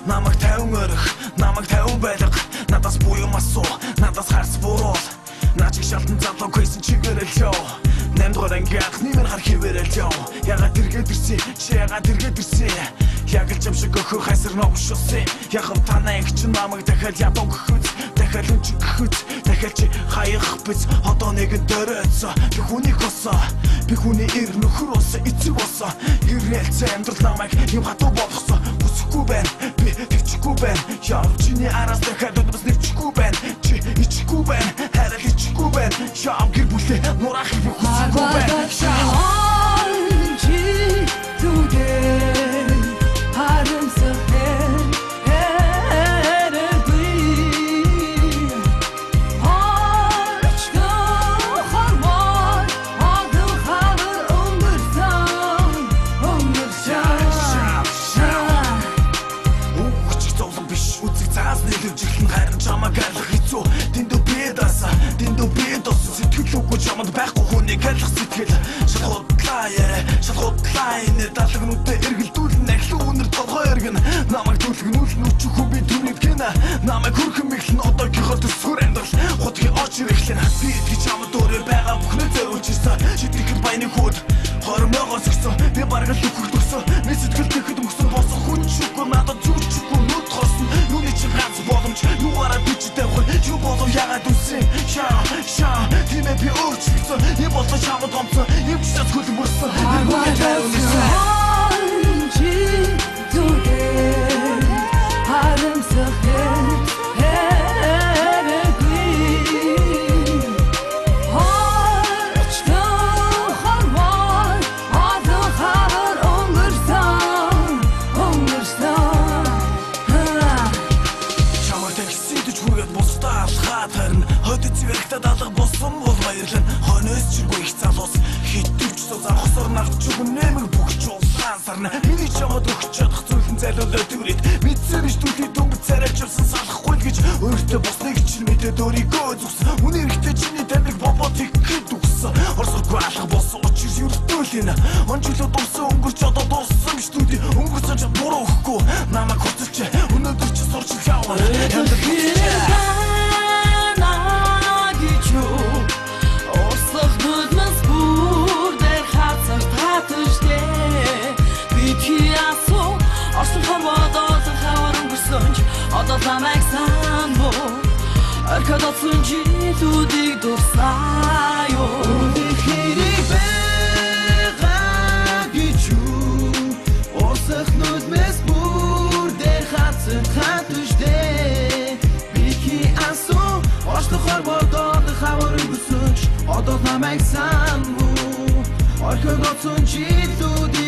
Намайг 50 өрөх, намайг 50 байлга. Надаас буюу асуу, надаас харц буруул. Наа чиг шалтан залуу гүйсэн чигээрэл яв. 8 дугаар анги анхны мөр хар хിവэрэл яв. Ягаад эргээд ирсэн, чи ягаад эргээд ирсэн? Яг л чам шиг өхөө хайсар новшуулсан. Яхав танаа их чи намайг дахиад ядуу гөхөц, дахиад өнч гөхөц, дахиад чи хаях биз. Одоо нэгэн дөрөөцөө, би хүнийг болсон. Би хүний эр нөхөр болсон, эцэг болсон. Ирээлцэн амьдрал намайг юм хатуу болгосон. Хүсэхгүй байна, би тэгчихгүй байна. Яв чиний араас дахиад өдрөөс нэвчихгүй байна. Чи ичихгүй байна, хараа л ичихгүй байна. Яв гэр бүлээ нураахыг би хүсэхгүй байна. Дэндүү би даса, дэндүү би досон. Сэтгэл үгүй чамд байхгүй хүнийг алах сэтгэл. Шалгуудлаа яриа, шалгуудлаа инээ. Далагнуудаа эргэлдүүлэн ахлан үнэр толгой эргэн. Намайг түлхнүүл нүчих би түүнийг гинэ. Намайг хөрхөн мэглэн одоогийнхоо төсвөр амьдрал хутгийн оч ирэхлэн. Би итгэж чамд өөрөө байгаа бүхнээ зориулж ирсэн. Чи тэгэхэд баяны хүүд хормоогоо сөхсөн. Би бараг л үхэх төгсөн. Би сэтгэл тэгэхэд мөксөн болсон хүн ч үгүй надад юу ч үгүй нүд хосон. Юуны чи ганц боломж юугаараа би чи тавих юу болов ягаад үсэн. Шаа шаа тиймээ би өөрчлөгдсөн. Юм болоо чамд гомцсон. Юм ч цас хөлбөрсөн. Эргүүгээ тавина. Чи түгээ харамсах хэрэггүй. Хорчтой хорвоо олон хавар өнгөрсөн, өнгөрсөн. Чамайг таксид хүргээд бусдаа алхаад харин хойд цэвэрхтээ далга болсон бол баярлан. Хойноос чиргүй их залуус хитвч зан хосоор навч үгэн нэмэг бүх чулаан сарна. Миний чамд өгч чадах зүйлэн залуулаа төрөд мэдсэн биш түлхий дүмб царайлж явсан салахгүй л гэж өөртөө босныг чинь мэдээд өөрийгөө зүгсэн. Үнэ эрэхтэй чиний тамиг бобо тэгхэд үгсэн. Орсоргүй алга болсон учир ердөөл энэ. Он жилөө дурсан өнгөрч одоо дурсан биш түлхий өнгөрсөн ч буруу өгөхгүй намайг хуцалч өнөөдөр чи сурч явна. Одоо намайг сан буу орхиод олсон жилүүдийг дурсаа юу. Үнэх хэрэг байгаа гэж юу? Урсах нүдмэс бүр дээр хатсан хатж дээ. Битгий асуу оршлох хорвоод олон хавар өнгөрсөн ч одоо намайг сан буу орхиод олсон жилүүдийг